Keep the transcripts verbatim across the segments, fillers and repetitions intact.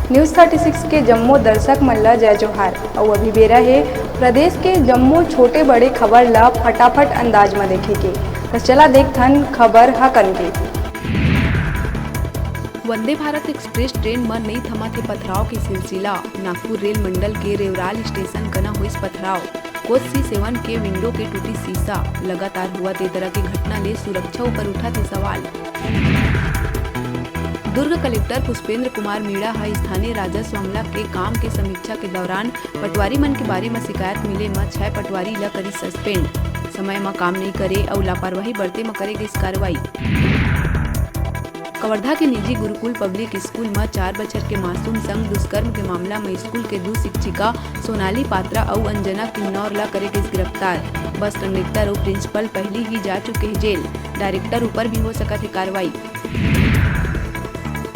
News thirty six के जम्मो दर्शक मन ल जय जोहार। अउ अभी बेरा हे प्रदेश के जम्मो छोटे बड़े खबर ल फटाफट अंदाज म देखे के। त चला देखथन खबर ह कन के। वंदे भारत एक्सप्रेस ट्रेन म नइ थमाथे पथराव के सिलसिला। नागपुर रेल मंडल के रेवराल स्टेशन कना होइस पथराव। कोच सी सेवन के विंडो के टूटी शीशा। लगातार होवत ए तरह के घटना ले सुरक्षा ऊपर उठत हे सवाल। दुर्ग कलेक्टर पुष्पेंद्र कुमार मीणा ह स्थानीय राजस्व अमला के काम के समीक्षा के दौरान पटवारी मन के बारे म शिकायत मिले म छह पटवारी ल करिस सस्पेंड। समय म काम नइ करे अउ लापरवाही बरते म करे गइस कार्रवाई। कवर्धा के निजी गुरुकुल पब्लिक स्कूल म चार बछर के मासूम संग दुष्कर्म के मामला म स्कूल के दू शिक्षिका सोनाली पात्रा अउ अंजना किन्नौर ला करे गइस गिरफ्तार। बस कंडक्टर अउ प्रिंसिपल पहिली ही जा चुके हे जेल। डायरेक्टर ऊपर भी हो सकत हे कार्रवाई।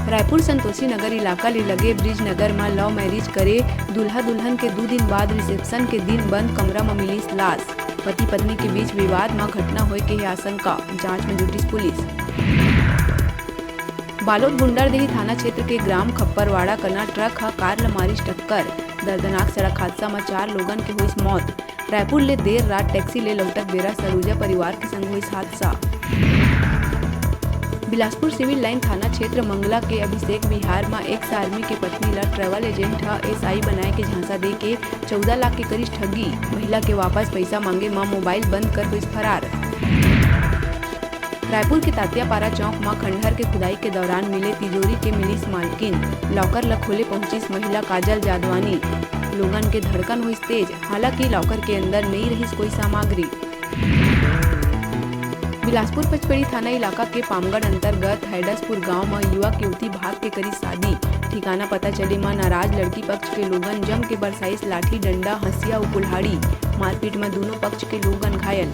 रायपुर संतोषी नगर इलाका ले लगे ब्रिज नगर म लव मैरिज करे दूल्हा दुल्हन के दू दिन बाद रिसेप्शन के दिन बंद कमरा म मिलिस लाश। पति पत्नी के बीच विवाद म घटना होए के हे आशंका, जांच म जुटिस पुलिस। बालोद गुंडरदेही थाना क्षेत्र के ग्राम खप्परवाड़ा कना ट्रक ह कार ल मारिस टक्कर। दर्दनाक सड़क हादसा म चार लोगन के होइस मौत। रायपुर ले देर रात टैक्सी ले लौटत बेरा सलूजा परिवार के संग होइस हादसा। बिलासपुर सिविल लाइन थाना क्षेत्र मंगला के अभिषेक विहार म एक्स आर्मी के पत्नी ल ट्रैवल एजेंट ह एसआई बनाए के झांसा दे के चौदह लाख के करिस ठगी। महिला के वापस पइसा मांगे म मोबाइल बंद कर होइस फरार। रायपुर के तातियापारा चौक म खंडहर के खुदाई के दौरान मिले तिजोरी के मिलिस मालकिन। लॉकर ल खोले पहुंचिस महिला काजल जादवानी। लोगन के धड़कन होइस तेज, हालांकि लॉकर के अंदर नइ रहिस कोई सामग्री। बिलासपुर पचपेड़ी थाना इलाका के पामगढ़ अंतर्गत हैडसपुर गांव म युवक युवती भाग के करिस शादी। ठिकाना पता चले म नाराज लड़की पक्ष के लोगन जम के बरसाइस लाठी डंडा, हंसिया अउ कुल्हाड़ी। मारपीट म दूनों पक्ष के लोगन घायल।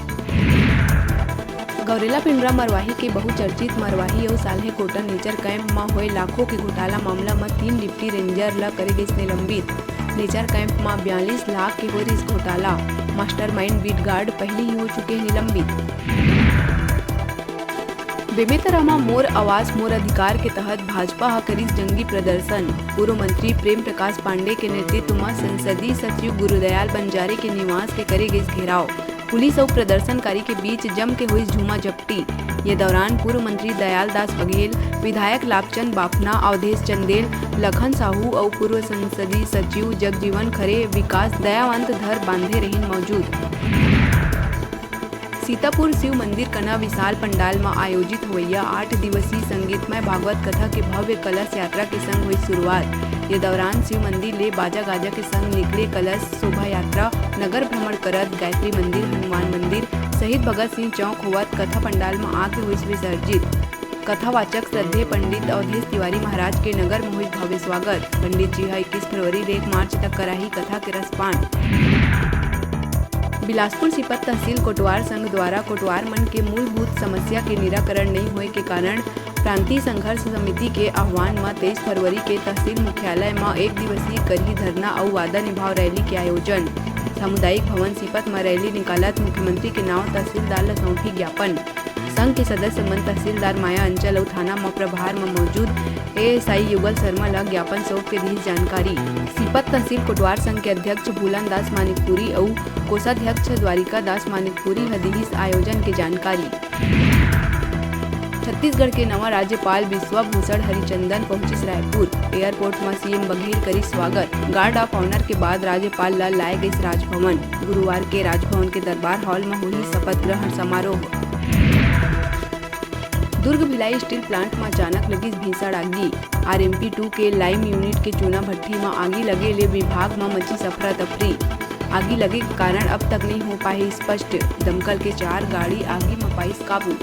गौरेला पिंडरा मरवाही के बहुचर्चित मरवाही अउ साल्हेकोटा नेचर कैंप म होए लाखों के घोटाला मामला म तीन डिप्टी रेंजर ल करे गइस निलंबित। नेचर कैंप म बयालीस लाख के होए रिहिस घोटाला। मास्टरमाइंड बीट गार्ड पहिली ही हो चुके हे निलंबित। बेमेतरा म मोर आवास मोर अधिकार के तहत भाजपा ह करिस जंगी प्रदर्शन। पूर्व मंत्री प्रेम प्रकाश पांडे के नेतृत्व म संसदीय सचिव गुरुदयाल बंजारे के निवास के करे गइस घेराव। पुलिस अउ प्रदर्शनकारी के बीच जम के होइस झूमा झपटी। ये दौरान पूर्व मंत्री दयाल दास बघेल, विधायक लाभचंद बाफना, अवधेश चंदेल, लखन साहू अउ पूर्व संसदीय सचिव जगजीवन खरे, विकास दयावंत धर बांधे रहिन मौजूद। सीतापुर शिव मंदिर कना विशाल पंडाल म आयोजित होवइया आठ दिवसीय संगीतमय भागवत कथा के भव्य कलश यात्रा के संग होइस शुरुआत। ये दौरान शिव मंदिर ले बाजा गाजा के संग निकले कलश शोभा यात्रा नगर भ्रमण करत गायत्री मंदिर, हनुमान मंदिर, शहीद भगत सिंह चौक होवत कथा पंडाल म आके होइस विसर्जित। कथावाचक श्रद्धेय पंडित अवधेश तिवारी महाराज के नगर म होइस भव्य स्वागत। पंडित जी ह इक्कीस फरवरी ले एक मार्च तक कराही कथा के रसपान। बिलासपुर सीपत तहसील कोटवार संघ द्वारा कोटवार मन के मूलभूत समस्या के निराकरण नइ होए के कारण प्रांतीय संघर्ष समिति के आह्वान म तेईस फरवरी के तहसील मुख्यालय म एक दिवसीय करही धरना अउ वादा निभाव रैली के आयोजन। सामुदायिक भवन सीपत म रैली निकालत मुख्यमंत्री के नांव तहसीलदार ल सौंपही ज्ञापन। संघ के सदस्य मन तहसीलदार माया अंचल अउ थाना म प्रभार म मौजूद एएसआई युगल शर्मा ल ज्ञापन सौंप के दिहिस जानकारी। सीपत तहसील कोटवार संघ के अध्यक्ष भूलन दास मानिकपुरी अउ कोषाध्यक्ष द्वारिका दास मानिकपुरी ह दिहिस आयोजन के जानकारी। छत्तीसगढ़ के नवा राज्यपाल विश्वभूषण हरिचंदन पहुंचिस रायपुर। एयरपोर्ट म सीएम बघेल करिस स्वागत। गार्ड ऑफ ऑनर के बाद राज्यपाल ल लाए गइस राजभवन। गुरुवार के राजभवन के दरबार हॉल म होही शपथ ग्रहण समारोह। दुर्ग भिलाई स्टील प्लांट म अचानक लगिस भीषण आगी। आरएमपी टू के लाइम यूनिट के चूना भट्ठी म आगी लगे ले विभाग म मचिस अफरा तफरी। आगी लगे के कारण अब तक नइ हो पाए हे स्पष्ट। दमकल के चार गाड़ी आगी म पाइस काबू।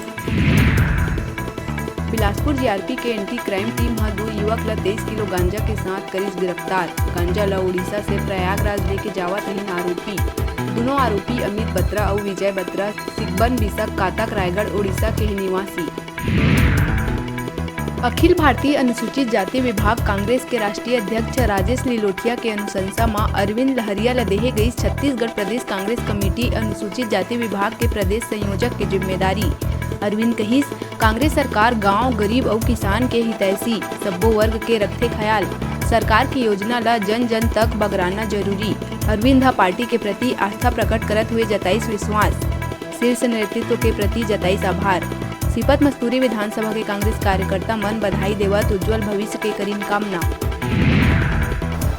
बिलासपुर जीआरपी के एंटी क्राइम टीम ह दू युवक ल तेईस किलो गांजा के साथ करिस गिरफ्तार। गांजा ल उड़ीसा से प्रयागराज लेके जावत रहिन आरोपी। दुनों आरोपी अमित बत्रा अउ विजय बत्रा सिकबन बिसक कातक रायगढ़ उड़ीसा के हे निवासी। अखिल भारतीय अनुसूचित जाति विभाग कांग्रेस के राष्ट्रीय अध्यक्ष राजेश लिलोठिया के अनुशंसा म अरविंद लहरिया ल देहे गईस छत्तीसगढ़ प्रदेश कांग्रेस कमेटी अनुसूचित जाति विभाग के प्रदेश संयोजक के जिम्मेदारी। अरविंद कहिस, कांग्रेस सरकार गांव, गरीब अउ किसान के हितैषी, सब्बो वर्ग के रखथे ख्याल। सरकार के योजना ल जन जन तक बगराना जरूरी। अरविंद ह पार्टी के प्रति आस्था प्रकट करत हुए जताइस विश्वास, शीर्ष नेतृत्व के प्रति जताइस आभार। सीपत मस्तूरी विधानसभा के कांग्रेस कार्यकर्ता मन बधाई देवत उज्जवल भविष्य के करिन कामना।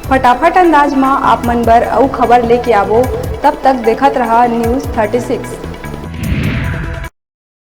फटाफट अंदाज म आप मन बर अउ खबर लेके आबो, तब तक देखत रहा News thirty six।